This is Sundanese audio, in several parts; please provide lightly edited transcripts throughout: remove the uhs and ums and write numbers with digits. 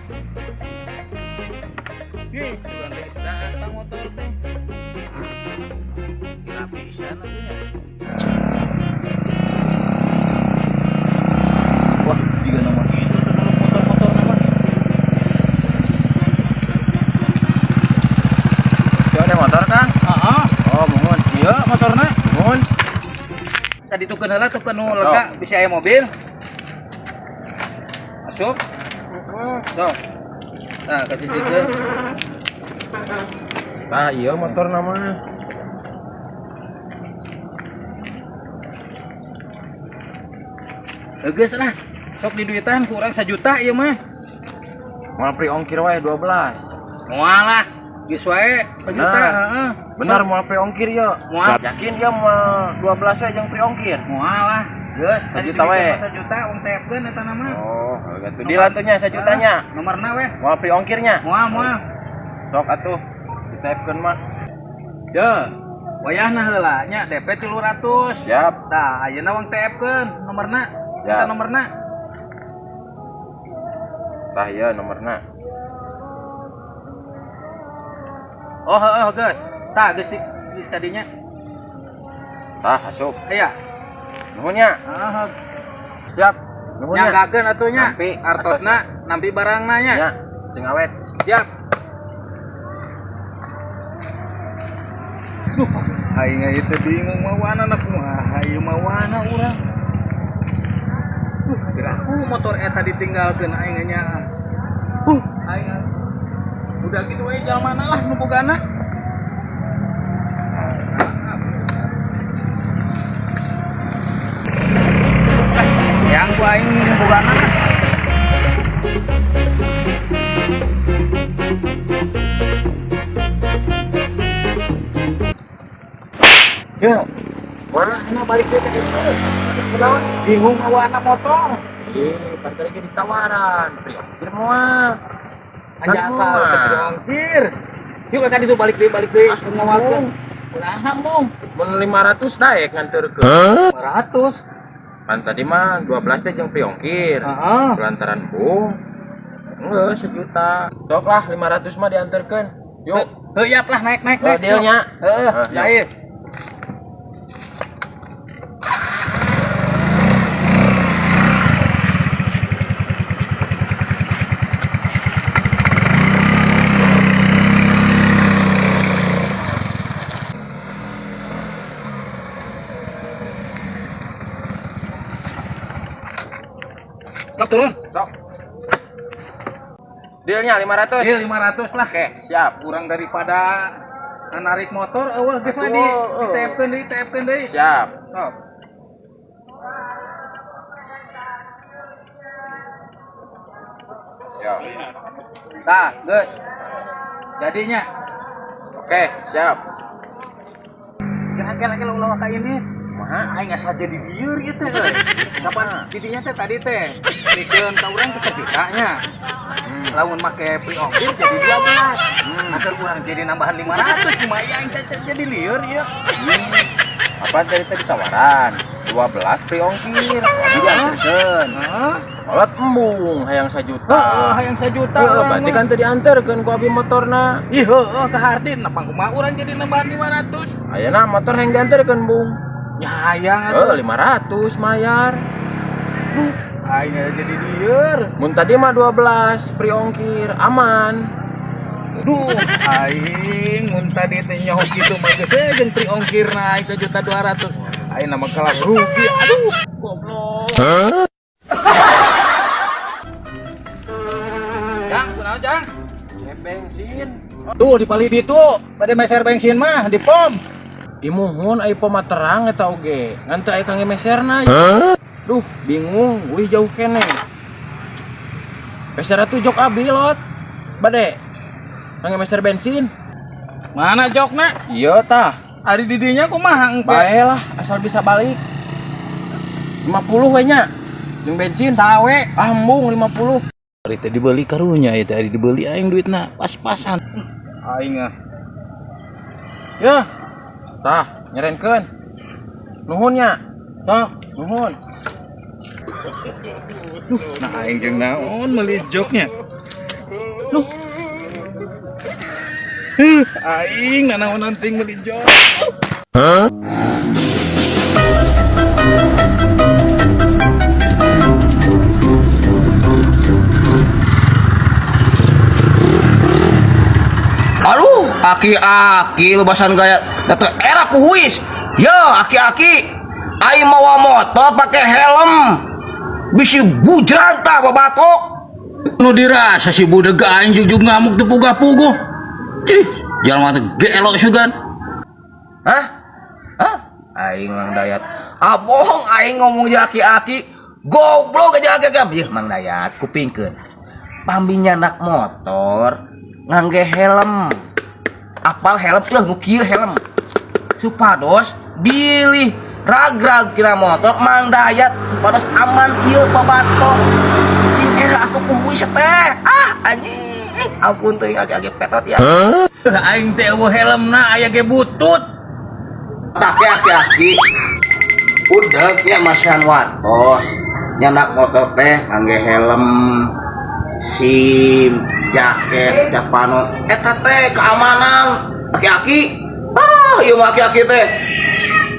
Ih, sugan teh geus datang motor teh. Gila pisan atuh nya. Wah, jiga nama itu tuh dulu motor-motor nama. Itu ada motor, Kang? Heeh. Oh, mohon. Iya, motorna. Mohon. Tadi tuh heula tuh nu lega bisa aya mobil. Masuk. Sok. Nah, kasih sikeun. Tah, iya motor nama. Geus lah. Sok diduitan ku urang 1 juta ieu mah. Moal free ongkir wae 12. Moal lah. Geus wae 1 juta, Benar. heeh. Benar moal free ongkir ya. Moal. Yakin dia moal 12 we jeung free ongkir? Moal lah. Geus, tadi 1 juta we. 1 juta wong TF-keun eta nama. Oh, gitu. Deal atuh nya 1 jutanya. Nomorna we. Moal free ongkirnya. Moal, moal. Sok atuh. Ditepkeun mah. Ye. Wayahna heula nya DP 300. Siap. Tah, ayeuna wong TF-keun nomorna. Ya. Eta nomorna. Tah ieu nomorna. Oh, heeh, geus. Tah, geus tadinya. Tah, asup. Aya. Nuhun nya. Heeh. Siap. Nuhun nya. Nyanggakeun atuh nya. Nampi. Artosna nampi barangna nya. Nya, sing awet. Siap. Duh, aing ieu teh bingung mawana na kumaha ieu mawana urang. Duh, geraku motor eta ditinggalkeun aing nya. Aing udah gitu we jalmana lah nu bogana. Yang ku aing nu bogana lah. Ya, mana balik deui ka ditu. Kunaon? Bingung mawana motor. Ih, pan tadi ge ditawaran. Free ongkir moal. Anjing Kan akal moal. teu ongkir. Yuk ka ditu balik deui, balik deui ngawakeun. Kunaha mung? Mun 500 daek nganterkeun. 500. Pan tadi mah 12 teh jeung free ongkir. Heeh. Lantaran bung. Enggak, 1 juta. Sok lah 500 mah diantarkeun. Yuk. Heuh, yap lah naik naik Oh, naik. dealnya. Heeh, Ah, yuk. daek. Sok turun. Sok. Dealnya 500. Deal 500 lah. Oke, siap. Kurang daripada narik motor eueuh geus we di Atuh, di TF-keun deui, TF-keun deui. Siap. Sok. Yo. Tah, geus. Jadinya. Oke, siap. Kira-kira ulah ka ini. Kumaha? Aing asa jadi lieur ieu teh euy. Kapan didinya teh tadi teh bikeun ka urang teh 1 juta nya. Lamun make free ongkir jadi 12. Agar urang jadi nambahan 500 kumaha aing saja jadi lieur ieu. Apa tadi tadi tawaran? 12 free ongkir. Abi diantarkeun. Heeh. Kolot embung hayang 1 juta. Heeh, hayang 1 juta. Heeh, urang berarti mah. kan tadi diantarkeun ku abi motorna. Ih, heeh, ka harti napang kumaha urang jadi nambahan 500. Ayeuna motor hayang diantarkeun, Bung. Nya hayang atuh. Heeh, 500 mayar. Duh, aing jadi lieur. Mun tadi mah 12 free ongkir, aman. Duh, aing mun tadi teh nyaho kitu mah geus we jeung free ongkirna aing 1.200.000. Aing nama kalah rugi. Aduh, goblok. Jang, kunaon Jang? Bensin. Tuh di palih ditu, bade meser bensin mah di pom. Imuhun ai pom mah terang eta oge. Ngan teu aya kangge meserna. Duh, bingung, wih jauh keneh. Meser atuh jok abi lot. Bade. Kangge meser bensin. Mana jokna? Iya tah. Ari di dinya kumaha engke? Bae lah, asal bisa balik. 50 we nya. Jeung bensin. Sawe. Ah, embung 50. Ari teh dibeli karunya ieu teh ari dibeli aing duitna pas-pasan. Aing ah. Ya, Tah, nyerenkeun. Nuhun nya. sok. Nuhun. Nah aing jeung naon meuli joknya. Duh, Huh, aing nanaonan ting meuli jol. Aduh, aki-aki lubasan gaya datang era ku huis. Ya, aki-aki aing mawa motor pakai helm. Bisi bujran tah babatok. Nu dirasa si budeg aing jujug ngamuk teu pugah-puguh. Ih, jalma teh gelo sugan. Hah? Hah? Aing Mang Dayat. Ah bohong aing ngomong jeung aki-aki. Goblok aja aki-aki. Ih, Mang Dayat kupingkeun. Pami nyandak motor ngangge helm. Apal helm tuh nu kieu helm. Supados bilih ragrag kira motor Mang Dayat supados aman ieu babatok. Sing era atuh kuhuis teh. Ah anjing. Ampun teuing aki-aki petot ya. Aing teh eueuh helmna aya ge butut. Tapi aki-aki udah nya masihan watos nyandak motor teh ngangge helm, SIM, jaket, japano eta teh keamanan aki-aki. Ah, ieu mah aki-aki teh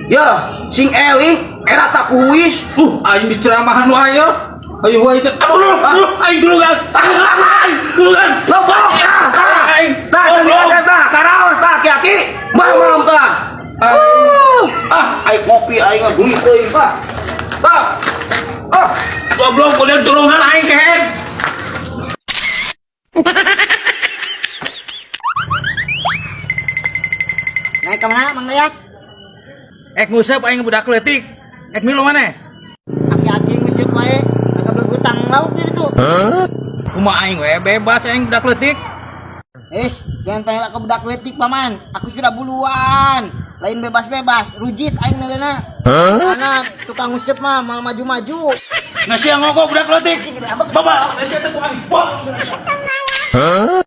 ya sing eling era tak kuis. Aing diceramahan wae yo. Ayo wae teh. Aduh, aduh, aduh, aing tulungan. Aing tulungan. Lobo tah tah. Aing. Tah tah tah karaos tah aki-aki mamam tah. Ah, aing ngopi aing ngaguli teuing tah tah ah. Goblok, udah tulungan aing kehed. Naik kemana, Mang Dayat? Ek nguseup aing budak leutik. Ek milu maneh? Aki-aki nguseup wae, agak berhutang lauk di ditu. Kumaha aing we bebas aing budak leutik. Es, jangan panggil aku budak leutik, Paman. Aku sudah buluan. Lain bebas-bebas, rujit aing neuleuna. Karena tukang nguseup mah mal maju-maju. Nah sia ngokok budak leutik. Bapak, sia teh ku aing. Wah.